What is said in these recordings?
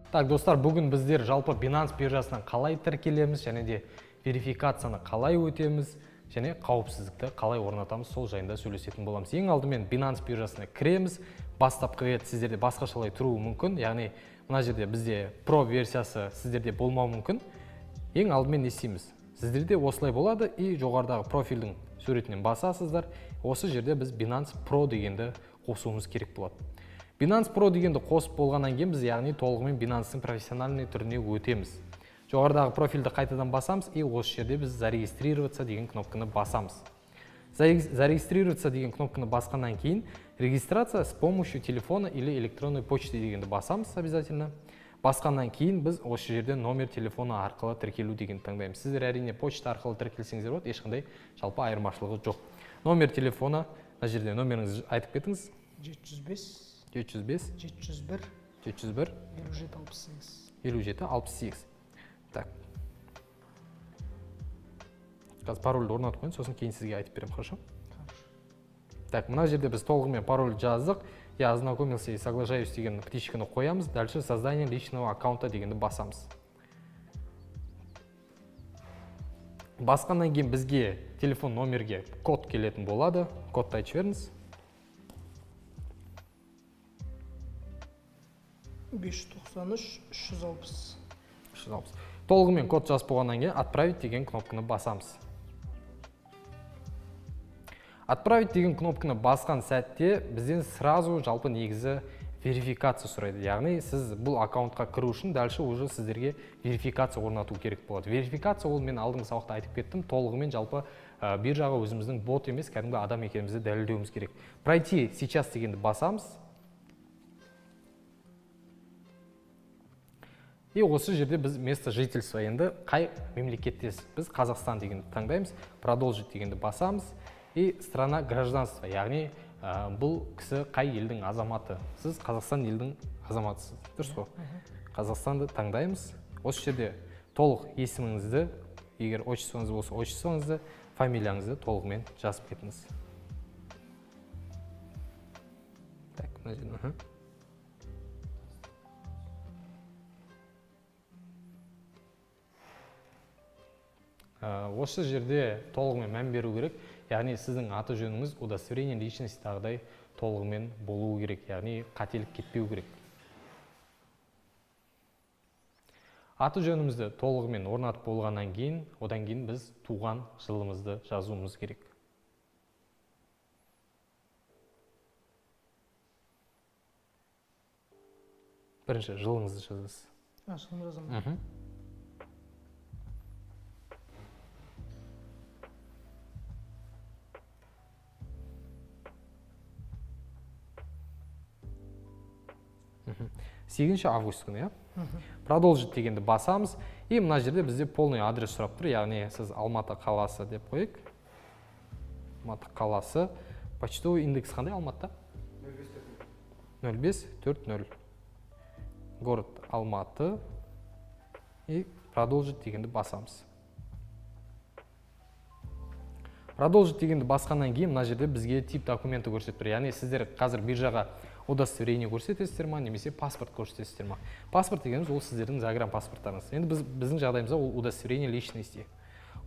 Так, достар, бүгін біздер жалпы Binance биржасынан қалай тіркелеміз және де верификацияны қалай өтеміз және қауіпсіздікті қалай орнатамыз, сол жайында сөйлесетін боламыз. Ең алдымен Binance биржасына кіреміз. Бастапқы рет сіздерде басқашалай тұруы мүмкін, яғни мына жерде бізде Pro версиясы сіздерде болмауы мүмкін. Ең алдымен не істейміз? Сіздерде осылай болады и жоғарыдағы профильдің суретінен басасыздар. Осы жерде біз Binance Pro дегенді қосуымыз керек болады. Binance Pro дегенді қосып болғаннан кейін біз, яғни толығымен Binance'ның профессиональный түріне өтеміз. Жоғарыдағы профильді қайтадан басамыз и осы жерде біз зарегистрироваться деген кнопканы басамыз. Зарегистрироваться деген кнопканы басқаннан кейін регистрация с помощью телефона или электронной почты дегенді басамыз обязательно. Басқаннан кейін біз осы жерде номер телефона арқылы тіркелу дегенді таңдаймыз. Сіздер әрине почта арқылы тіркелсеңіздер болады, ешқандай жалпы айырмашылығы жоқ. Номер телефона, мына жерде номеріңізді айтып кетіңіз. 705. 705. 701. 701. 57 68. 57 68. Так. Қазір парольді орнатып қояйын, сосын кейін сізге айтып беремін, хорошо? Хорошо. Так, мына жерде біз толығымен пароль жаздық. Я ознакомился и соглашаюсь деген птичканы қоямыз. Дальше создание личного аккаунта дегенді басамыз. Басқаннан кейін бізге телефон номерге код келетін болады. Кодты айтып жіберіңіз. 593 360. 360. Толығымен код жазып болғаннан кейін отправить деген кнопканы басамыз. Отправить деген кнопканы басқан сәтте бізден сразу жалпы негізі верификация сұрайды. Яғни сіз бұл аккаунтқа кіру үшін дальше уже сіздерге верификация орнату керек болады. Верификация ол мен алдыңғы сабақта айтып кеттім, толығымен жалпы биржаға өзіміздің бот емес, кәдімгі адам екенімізді дәлелдеуіміз керек. Пройти сейчас дегенді басамыз. И осы жерде біз место жительства, енді қай мемлекеттесіз? Біз Қазақстан дегенді таңдаймыз, продолжить дегенді басамыз. И страна гражданства, яғни бұл кісі қай елдің азаматы? Сіз Қазақстан елдің азаматысыз, дұрыс қой? Қазақстанды таңдаймыз. Осы жерде толық есіміңізді, егер отчествоңыз болса, отчествоңызды, фамилияңызды толығымен жазып кетіңіз. Так, мына жерде, аха. Осы жерде толығымен мән беру керек, яғни сіздің аты жөніңіз удостоверение личности тағыдай толығымен болуы керек, яғни қателік кетпеу керек. Аты жөнімізді толығымен орнатып болғаннан кейін, одан кейін біз туған жылымызды жазуымыз керек. Бірінші жылыңызды жазасыз. А, жылын жазамын. 8 август күні, иә? Продолжить дегенді басамыз. И мына жерде бізде полный адрес сұрап тұр, яғни сіз Алматы қаласы деп қояйық. Алматы қаласы. Почтовый индекс қандай Алматыда? Нөл бес төрт нөл. Город Алматы. И продолжить дегенді басамыз. Продолжить дегенді басқаннан кейін мына жерде бізге тип документі көрсетіп тұр. Яғни сіздер қазір биржаға удостоверение көрсетесіздер ма, немесе паспорт көрсетесіздер ма? Паспорт дегеніміз ол сіздердің загранпаспорттарыңыз. Енді біздің жағдайымызда ол удостоверение личности.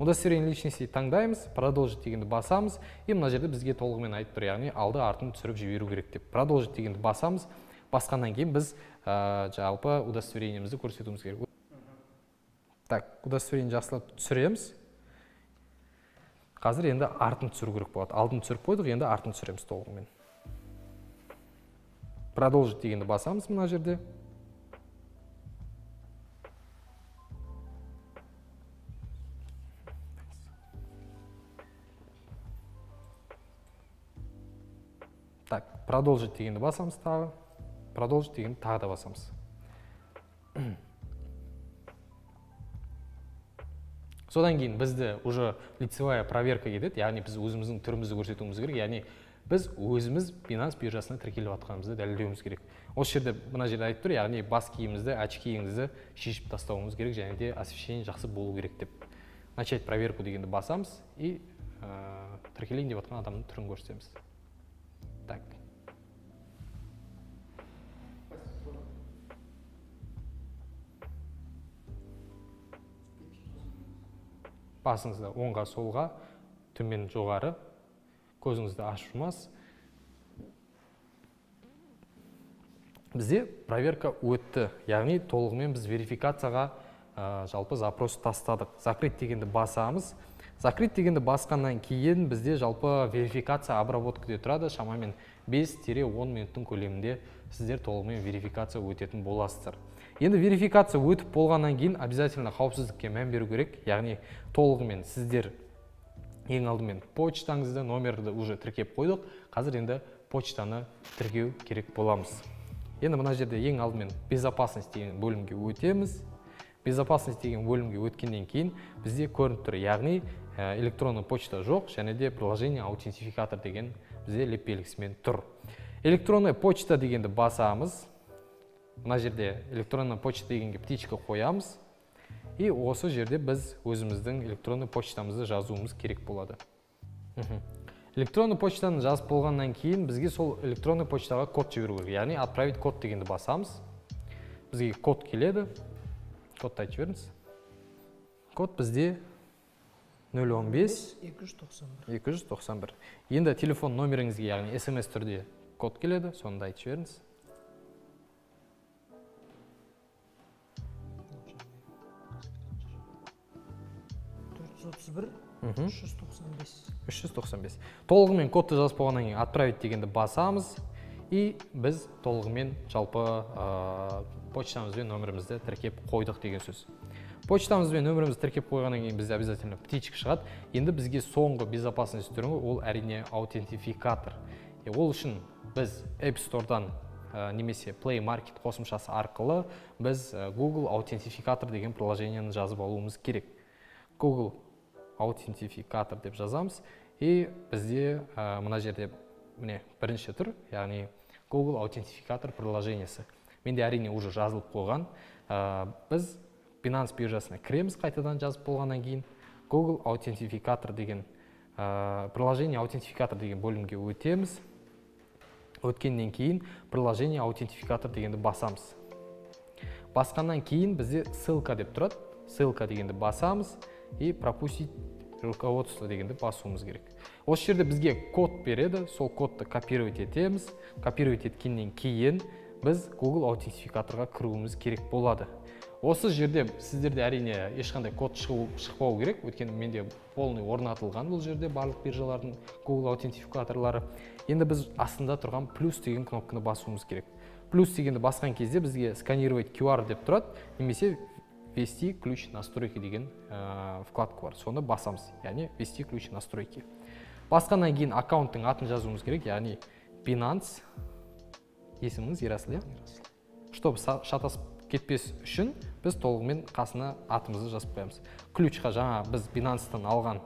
Удостоверение личности таңдаймыз, продолжить дегенді басамыз. И мына жерде бізге толығымен айтып тұр, яғни алды артын түсіріп жіберу керек деп. Продолжить дегенді басамыз. Басқаннан кейін біз жалпы удостоверениемізді көрсетуіміз керек. Так, удостоверение жақсылап түсіреміз. Қазір енді артын түсіру керек болады. Алдын түсіріп қойдық, енді артын түсіреміз толығымен. Продолжить дегенді басамыз мына жерде. Так, продолжить дегенді басамыз тағы. Продолжить дегенді тағы да басамыз. Содан кейін бізді уже лицевая проверка кетеді, яғни біз өзіміздің түрімізді көрсетуіміз керек, яғни біз өзіміз Binance биржасына тіркеліп жатқанымызды дәлелдеуіміз керек. Осы жерде мына жерде айтып тұр, яғни бас киімімізді, очкиіңізді шешіп тастауымыз керек және де освещение жақсы болу керек деп. Начать проверку дегенді басамыз и тіркелейін деп жатқан адамның түрін көрсетеміз. Так. Басыңызды оңға, солға, төмен, жоғары, көзіңізді ашып жұмасыз. Бізде проверка өтті, яғни толығымен біз верификацияға жалпы запрос тастадық. Закрыть дегенді басамыз. Закрыть дегенді басқаннан кейін бізде жалпы верификация обработкада тұрады. Шамамен 5-10 минуттың көлемінде сіздер толығымен верификация өтетін боласыздар. Енді верификация өтіп болғаннан кейін обязательно қауіпсіздікке мән беру керек. Яғни толығымен сіздер ең алдымен почтаңызды, номерді уже тіркеп қойдық. Қазір енді почтаны тіркеу керек боламыз. Енді мына жерде ең алдымен безопасность деген бөлімге өтеміз. Безопасность деген бөлімге өткеннен кейін бізде көрініп тұр, яғни электронный почта жоқ, және де приложение аутентификатор деген бізде леп белгісімен тұр. Электронный почта дегенді басамыз. Мына жерде электронный почта дегенге птичка қоямыз. И осы жерде біз өзіміздің электронный почтамызды жазуымыз керек болады. Электронный почтаны жазып болғаннан кейін бізге сол электронный почтаға код жіберу керек. Яғни отправить код дегенді басамыз. Бізге код келеді. Кодты айтып жіберіңіз. Код бізде 015 291. 291. Енді телефон номеріңізге, яғни СМС түрде код келеді, соны да айтып жіберіңіз. 431 395. 395. Толығымен кодты жазып болғаннан кейін отправить дегенді басамыз. И біз толығымен жалпы почтамыз бен нөмірімізді тіркеп қойдық деген сөз. Почтамыз бен нөмірімізді тіркеп қойғаннан кейін бізде обязательно птичка шығады. Енді бізге соңғы безопасность түрі ол әрине аутентификатор. Ол үшін біз App Store'дан немесе Play Market қосымшасы арқылы біз Google Аутентификатор деген приложениені жазып алуымыз керек. Google Аутентификатор деп жазамыз. И бізде мына жерде міне бірінші тұр, яғни Google Аутентификатор приложениесі. Менде әрине уже жазылып қойған. Біз Binance биржасына кіреміз қайтадан жазып болғаннан кейін Google Аутентификатор деген приложение аутентификатор деген бөлімге өтеміз. Өткеннен кейін приложение аутентификатор дегенді басамыз. Басқаннан кейін бізде ссылка деп тұрады. Ссылка дегенді басамыз и пропустить руководство дегенді басуымыз керек. Осы жерде бізге код береді, сол кодты копировать етеміз. Копировать еткеннен кейін біз Google аутентификаторға кіруіміз керек болады. Осы жерде сіздерде әрине ешқандай код шықпау керек, өйткені менде полный орнатылған бұл жерде барлық биржалардың Google аутентификаторлары. Енді біз астында тұрған плюс деген кнопканы басуымыз керек. Плюс дегенді басқан кезде бізге сканировать QR деп тұрады, немесе ввести ключ настройки деген вкладка бар. Соны басамыз, яғни ввести ключ настройки. Басқаннан кейін аккаунттың атын жазуымыз керек, яғни Binance, есіміңіз Ерасыл, иә? Чтобы шатасып кетпес үшін біз толығымен қасына атымызды жазып қоямыз. Ключқа жаңа біз Binance'тан алған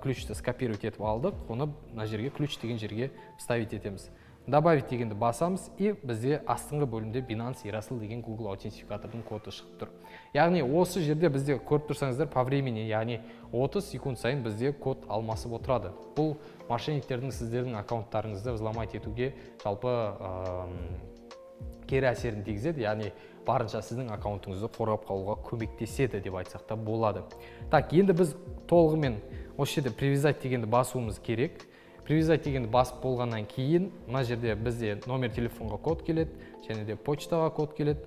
ключті скопировать етіп алдық, оны мына жерге ключ деген жерге вставить етеміз. Добавить дегенді басамыз и бізде астыңғы бөлімде Binance Ерасыл деген Google аутентификатордың коды шығып тұр. Яғни осы жерде бізде көріп тұрсаңыздар по времени, яғни 30 секунд сайын бізде код алмасып отырады. Бұл мошенниктердің сіздердің аккаунттарыңызды взломать етуге жалпы кері әсерін тигізеді, яғни барынша сіздің аккаунтыңызды қорғап қалуға көмектеседі деп айтсақ та болады. Так, енді біз толығымен осы жерде привязать дегенді басуымыз керек. Привязать дегенді басып болғаннан кейін мына жерде бізде номер телефонға код келеді, және де почтаға код келеді.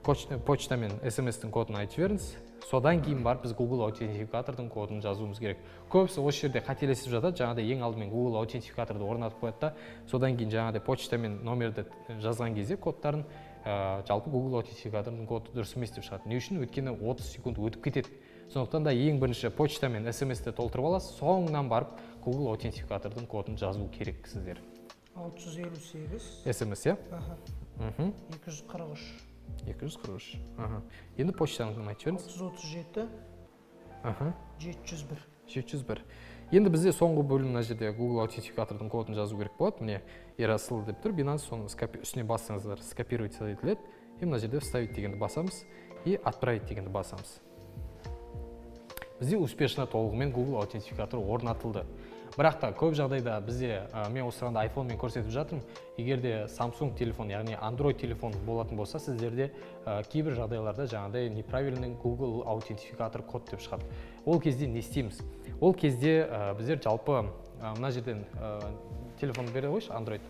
Почта мен СМС-тің кодын айтып жіберіңіз. Содан кейін барып біз Google аутентификатордың кодын жазуымыз керек. Көбісі осы жерде қателесіп жатады, жаңағыдай ең алдымен Google аутентификаторды орнатып қояды да, содан кейін жаңағыдай почта мен номерді жазған кезде кодтарын, жалпы Google аутентификатордың коды дұрыс емес деп шығады. Не үшін? Өйткені 30 секунд өтіп кетеді. Сондықтан да ең бірінші почта мен СМС-ті толтырып аласыз, соңынан барып Google аутентификатордың кодын жазу керек сіздер. 658. СМС, иә? Аха. 243. 243. Аха. Енді почтаны айтып жіберіңіз. 637. Аха. 701. 701. Енді бізде соңғы бөлім мына жерде Google аутентификатордың кодын жазу керек болады. Міне Ерасыл деп тұр, Binance, соны үстіне бассаңыздар скопировать етіледі. И мына жерде вставить дегенді басамыз и отправить дегенді басамыз. Бізде успешно, толығымен Google аутентификатор орнатылды. Бірақ та көп жағдайда бізде, мен осыған iPhone-мен көрсетіп жатырмын, егер де Samsung телефон, яғни Android телефон болатын болса, сіздерде кейбір жағдайларда жаңағыдай «неправильный Google аутентификатор код» деп шығады. Ол кезде не істейміз? Ол кезде біздер жалпы мына жерден телефонды бере қойшы, Android.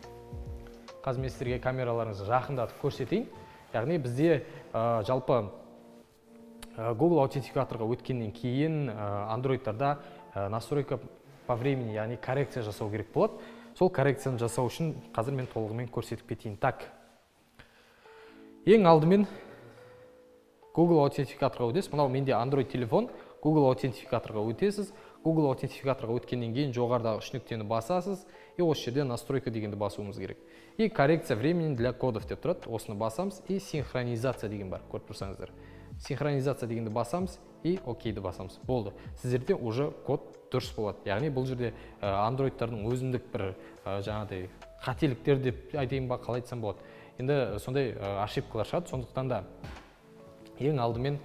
Қазір мен сіздерге камераларыңызды жақындатып көрсетейін. Яғни бізде жалпы Google аутентификаторға өткеннен кейін андроидтарда настройка по времени, яғни коррекция жасау керек болады. Сол коррекцияны жасау үшін қазір мен толығымен көрсетіп кетейін. Так, ең алдымен Google аутентификаторға өтесіз. Мынау менде Android телефон. Google аутентификаторға өтесіз. Google аутентификаторға өткеннен кейін жоғарыдағы үш нүктені басасыз и осы жерде «Настройка» дегенді басуымыз керек. И «Коррекция времени для кодов» деп тұрады, осыны басамыз. И «Синхронизация» деген бар, көріп тұрсаңыздар. «Синхронизация» дегенді басамыз и «Окей»ді басамыз. Болды, сіздерде уже код дұрыс болады. Яғни бұл жерде андроидтардың өзіндік бір жаңағыдай қателіктер деп айтайын ба, қалай айтсам болады енді, сондай ошибкалар шығады. Сондықтан да ең алдымен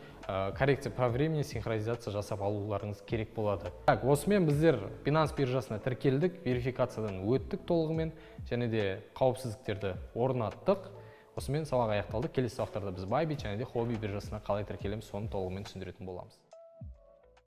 коррекция по времени, синхронизация жасап алуларыңыз керек болады. Так, осымен біздер Binance биржасына тіркелдік, верификациядан өттік толығымен және де қауіпсіздіктерді орнаттық. Осымен сабақ аяқталды. Келесі сабақтарда біз Bybit және де Huobi биржасына қалай тіркелеміз, соны толығымен түсіндіретін боламыз.